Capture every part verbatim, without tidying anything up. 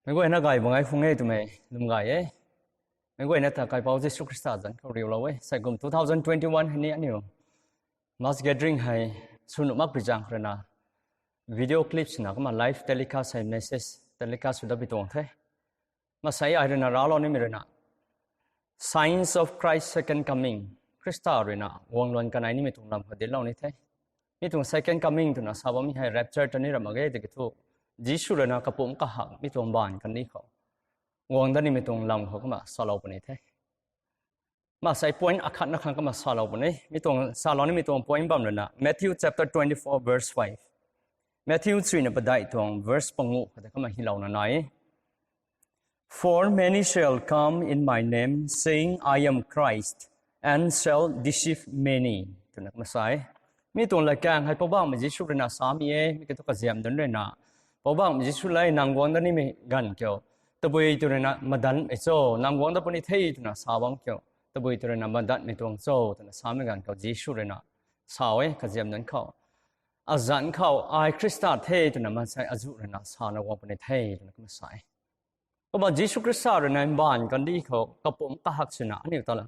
Meic guayna gay bang ai phung e twmei lum gay e. Meic guayna ta Kaipouc Jisu Khrista zanc khou riulou e. Sai kum two thousand twenty-one hei ni aniu mass gathering hei sw nuh mak pi zaeng khou rui na video clips na kumna live telecast hei message telecast sw dat pi tuang the. Masei ai rui na raclou nimei rui na Signs of Christ's Second Coming, Khrista rui na guang luan kanei nimei tuang lam khou dinclou ni the. Mi tuang second coming twna sa bammei hei rapture ta ni ram mak ge tiki thu, Jisu rui na kapumc kahak mi tuang mbaanv kandih khou guang dat nimei tuang lam khou kumna salou puni the. Masei point akhatna khang kumna salou puni. Mi tuang salou nimei tuang point bam rui na Matthew chapter twenty-four verse five. Matthew chuina padeih tuang verse panguh khou tei kumna hylouna nai e. For many shall come in my name, saying, I am Christ, and shall deceive many, twna kumna sa e. Mi tuang latkaeng hei Poubauhmei Jisu rui na samei e, mi kiu thu kaziam dunc rui na, Poubauhmei Jisu le nang guang dat nimei ganv kiu, tabui tw rui na madanmei cho, nang guang dat puni the twna sa bam kiu, tabui tw rui na madanmei tuang cho twna samei ganv khou Jisu rui na sa e kaziam dunc khou. Azanc khou ai Khrista the twna maansei azuh rui na sana guang puni the twna kumna sa e. Kumna Jisu Khrista rui na mbaanv kandih khou kapumc kahak swna aniu ta la,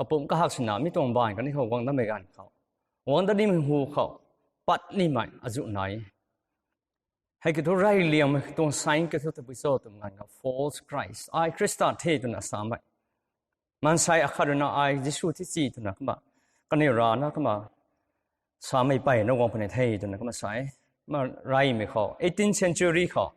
kapumc kahak swna mi tuang mbaanv kandih khou guang datmei ganv khou, guang dat nimei hu khou pat nimei azuh nai e. Hei kiu thu reyliangmei tuang sign kiu thu tabui cho twmei ganv khou false Christ, ai Khrista the twna samei, maansei akhat rui na ai Jisu the si twna kumna kaniw rana kumna samei mpeyna guang puni the twna kumna sa e. Kumna reymei khou eighteen century khou,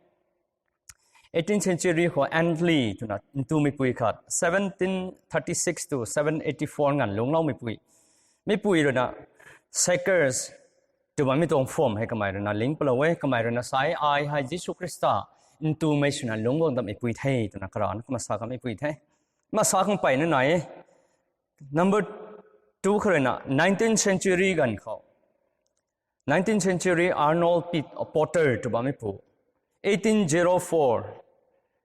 eighteen century khou Andley twna ntumei pui khat, seventeen thirty-six to seven eighty-four nganv lungcloumei pui, mi pui rui na Sakers tw bammei tuang form hei kamei rui na ling palou e. Kamei rui na sa e, ai hei Jisu Khrista ntumei swna lungc guang datmei pui the twna karana kumna sa kamei pui the. Kumna sa khang mpeyna nai e. Number two khou rui na nineteenth century ganv khou, nineteenth century Arnold P- Porter tw bammei pu, eighteen zero four,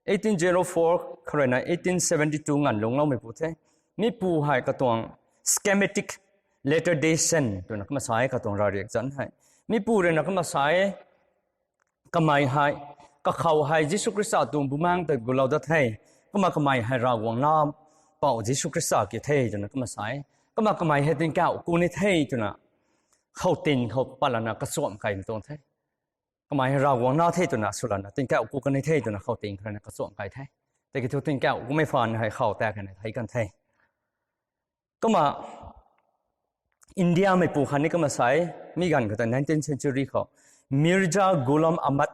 eighteen zero four khou rui na eighteen seventy-two nganv lungcloumei pu the. Mi pu hei katuang Schematic Latter-day Saint twna kumna sa e, katuang ravriak zanc hei. Mi pu rui na kumna sa e, kamei hei, kakhou hei Jisu Khrista tuang bumaengc ta gulou dat the. Kumna kamei hei Ravguangc Nac Mpouh Jisu Khrista kiu the twna kumna sa e. Kumna kamei hei tingkauh ku ni the twna khouting khou patlana kachuamh kaimei tuang the. Kamei hei Ravguangc Nac the twna swlana tingkauh ku kan ni the twna khouting khou rui na kachuamh kai the. Tiki thu tingkauh kumei phaan hei khou ta kan thei kan the. Kumna Indiamei pu khat ni kumna sa e, mi ganv khou ta nineteenth century khou Mirza Ghulam Ahmad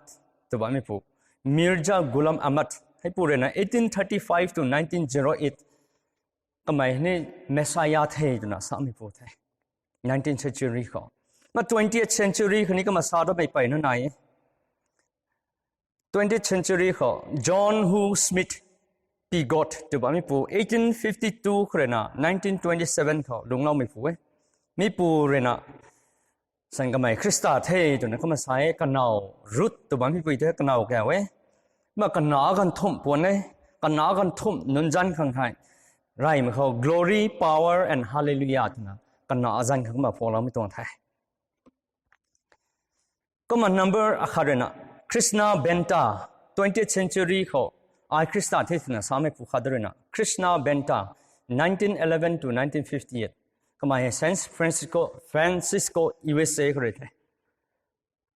tw bammei pu, Mirza Ghulam Ahmad, hei pu rui na eighteen thirty-five to nineteen zero eight, kamei ni Messiah the twna samei pu the, nineteenth century khou. Kumna twentieth century khou ni kumna sa datmei mpeyna nai e. Twentieth century khou John Hugh Smith Pigott tw bammei pu, eighteen fifty-two khou rui na nineteen twenty-seven khou lungcloumei pu e. Mi pu rui na san kamei Khrista the twna kumna sa e, kanow Ruth tw bammei pui the, kanow kau e. Kumna kanac ganv thumh puan e, kanac ganv thumh nunc zanc khang hei reymei khou Glory, Power and Hallelujah twna kanac zanc khang kumna phuakloumei tuang the. Kumna number akhat rui na Krishna Benta, twentieth century khou ai Khrista the twna samei pu khat rui na Krishna Benta, nineteen eleven to nineteen fifty-eight. Kamei hei San Francisco, Francisco, U S A khou rui the.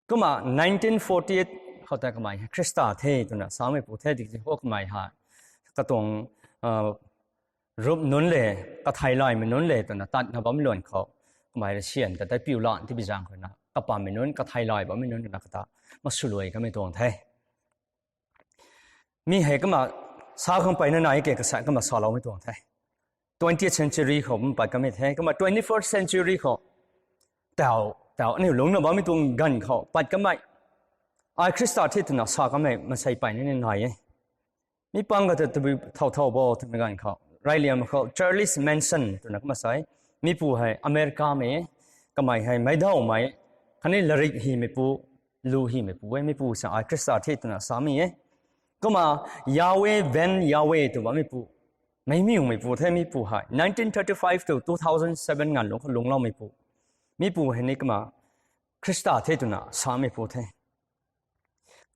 Kumna nineteen forty-eight khou ta kamei hei Khrista the twna samei pu the, tiki thu kamei hei katuang rup nunc le, kathei laymei nunc le twna tatna bammei luan khou, kamei rui syan ta tei piu lan tibi zaeng khou rui na kapammei nunc, kathei lay bammei nunc rui na kata masuluai kamei tuang the. Mi hei kumna sa khang mpeyna nai e, ke kasa kumna saloumei tuang the. Twentieth century khou bam pat kamei the, kumna twenty-first century khou tau, tau aniu lungcna bammei tuang ganv khou pat kamei, ai Khrista the twna sa kamei maansei mpeyna ni nai e. Mi pang kata tabui thau thau bo twmei ganv khou, reyliangmei khou Charles Manson twna kumna sa e. Mi pu hei Americamei e. Kamei hei meic daumei, khatni larik hymeipu, lu hymeipu e. Mi pu sa ai Khrista the twna samei e. Kumna Yahweh Van Yahweh tw bammei pu, meimiumei pu the. Mi pu hei nineteen thirty-five to two thousand seven nganv lungc khou lungcloumei pu. Mi pu hei ni kumna Khrista the twna samei pu the.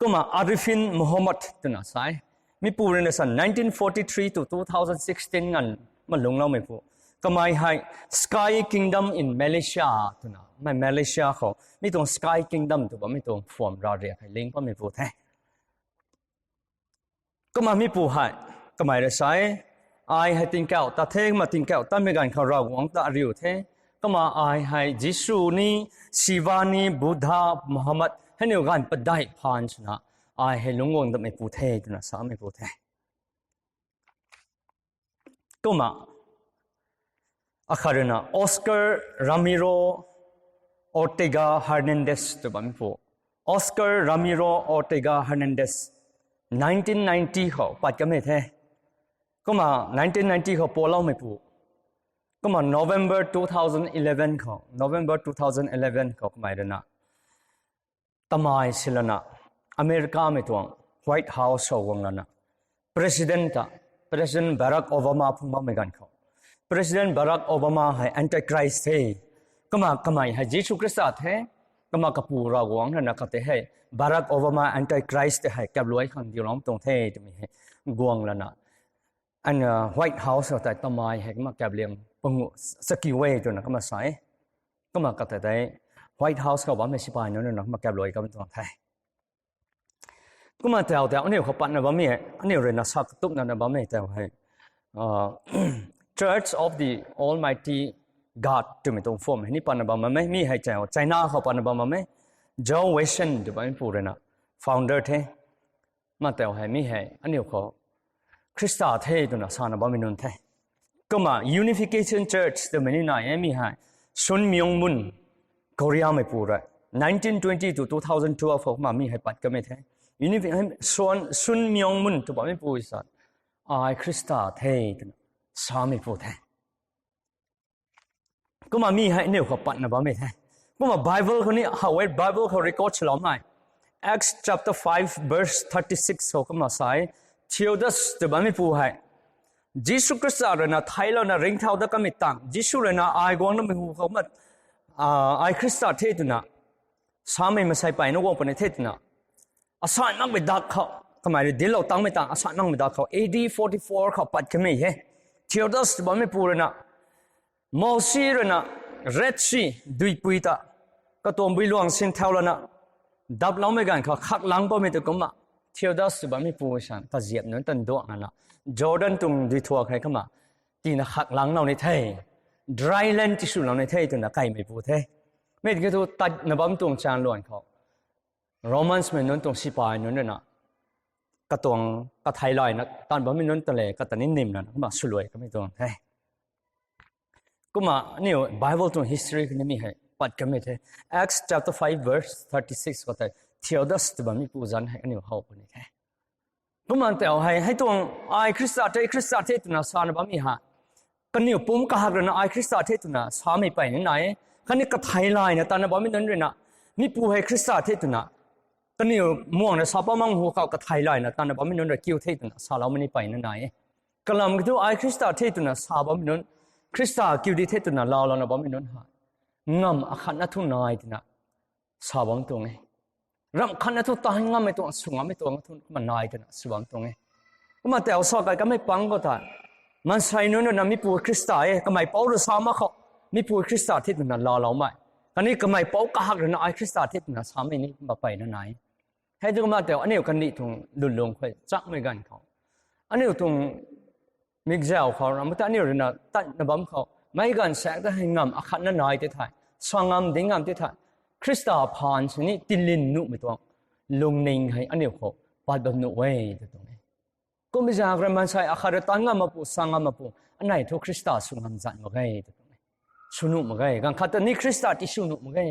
Kumna Arifin Mohammed twna sa e. Mipu rui na sa nineteen forty-three to two thousand sixteen nganv malungloumeipu. Kamei hei Sky Kingdom in Malaysia twna, mei Malaysia khou mi tuang Sky Kingdom tw bammei tuang form ra ria hei ling bammeipu the. Kumna mipu hei, kamei rui sa e, ai hei tingkauh ta the, kumna tingkauh tatmei ganv khou Ravguangc ta ariu the. Kumna ai hei Jisu ni, Shiva ni, Buddha, Mohammed hei niw ganv padeih phaan swna ai hei lungc guang datmeipu the twna sameipu the. Kumna akhat rui na Oscar Ramiro Ortega Hernandez tw bammeipu. Oscar Ramiro Ortega Hernandez, nineteen ninety khou pat kamei the. Kumna nineteen ninety khou paloumeipu. Kumna November two thousand eleven khou, November two thousand eleven khou kamei rui na tamei silana Americamei tuang White House khou guang lana President ta, President Barack Obama phung bammei ganv khou, President Barack Obama hei Antichrist the. Kumna kamei hei Jisu Khrista the. Kumna kapu Ravguangc rui na kata hei Barack Obama Antichrist tei hei kapluai khang diulou tuang the twmei hei guang lana, White House khou tei tamei hei kumna kapliang panguh chakiu e twna kumna sa e. Kumna kata tei White House khou bammei sipai nunc rui na kumna kapluai kam tuang the. Kumna tau tau aniu khou patna bammei hei, aniu rui na sa katupna na bammei tau hei Church of the Almighty God twmei tuang form hei ni patna bam bammei, mi hei tau China khou patna bam bammei, Zhao Weishan tw bammeipu rui na founder the. Kumna tau hei mi hei aniu khou Khrista the twna sana bammei nunc the. Kumna Unification Church twmei ni nai e, mi hei Sun Myung Moon, Koreameipu rui nineteen twenty to two thousand twelve khou kumna mi hei pat kamei the. Sun Myung Moon tw bammeipu sa, ai Khrista the twna sameipu the. Kumna mi hei aniu khou patna bammei the. Kumna Bible khou ni how e, Bible khou record swloumei, Acts chapter five verse thirty six khou kumna sa e, Theudas tw bammeipu hei Jisu Khrista rui na theilouna ringcthau dat kamei tang, Jisu rui na ai guang namei hu khou kumna ai Khrista the twna samei maansei mpeyna guang puni the twna, asan makmei dak khou, kamei rui dinclou tangmei tang asan makmei dak khou A D forty-four khou pat kamei e. Theudas tw bammeipu rui na Mosi rui na Red Sea duipui ta katuang bui luang sin thau lana daploumei ganv khou khaklang bammei ta kumna, Theudas tw bammeipu san kaziap nunc tan duang lana Jordan tuang duithuak hei kumna tina khaklangclou ni the, dry land tiswlou ni the twna kaimeipu the. Mi tiki thu tatna bam tuang chaeng luan khou Romansmei nunc tuang sipai nunc rui na katuang katheilayna tat bammei nunc ta le kata ni nim lana kumna swluai kamei tuang the. Kumna aniu Bible tuang history khou ni mi hei pat kamei the. Acts chapter five verse thirty six khou tei Theudas tw bammeipu zanc hei aniu how puni the. Kumna tau hei hei tuang ai Khrista the, Khrista the twna sana bammei hei kaniw pumc kahak rui na ai Khrista the twna samei mpeyna nai e. Khatni katheilayna tatna bammei nunc rui na mipu hei Khrista the twna kaniw muangna sa pat mak hu khou katheilayna tatna bammei nunc rui kiu the twna saloumei ni mpeyna nai e. Kalam kiu thu ai Khrista the twna sa bammei nunc, Khrista kiu di the twna laalouna bammei nunc hei ngamv akhatna thu nai twna sa bam tuang e. Ramh khatna thu tan ngammei tuang, sw ngammei tuang thu kumna nai twna sw bam tuang e. Kumna tau sa kai kamei pang khou tei maansei nunc rui na mipu Khrista e, kamei pouc rui sa mak khou mipu Khrista the twna laaloumei, khatni kamei pouc kahak rui na ai Khrista the twna samei ni kumna mpeyna nai. Hei tu kumna tau aniu kandih tuang lwnlung khou chakmei ganv khou, aniu tuang mikzau khou ramh ta aniu rui na tatna bam khou meic ganv saekc ta hei ngamv akhatna nai tei thei, sa ngam ding ngam tei thei, Khrista phaan sini tilin nuhmei tuang lungning hei aniu khou pat bam nuh e tw tuang e. Kummei zaeng rui maansei akhat rui tan ngam mak pu, sa ngam mak pu, anei thu Khrista sw ngam zan mak ge tw tuang e. Sw nuh mak ge, ganv khat ta ni Khrista tisw nuh mak ge.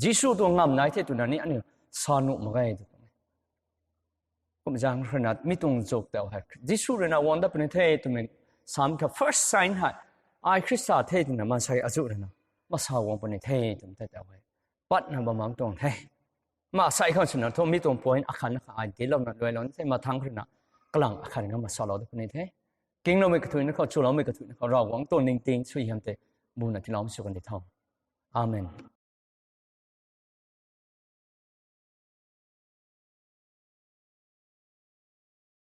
Jisu tuang ngam nai the twna ni aniu sa nuh mak ge tw tuang e. Kum zaeng rui na mi tuang zuk tau hei Jisu rui na guang dat puni the twmei sam kha first sign hei ai Khrista the twna maansei azuh rui na masa guang puni the twmei tei tau hei patna bam mak tuang the. Maansei khang swna thu mi tuang point akhatna kha ai dinclouna luailou ni the, mathangc rui na kalang akhat nga masalou dat puni the. Kingloumei kathuicna khou, chuloumei kathuicna khou Ravguangc tuang ningting suaihiam tei buna tiiloumei sw kan di tho. Amen.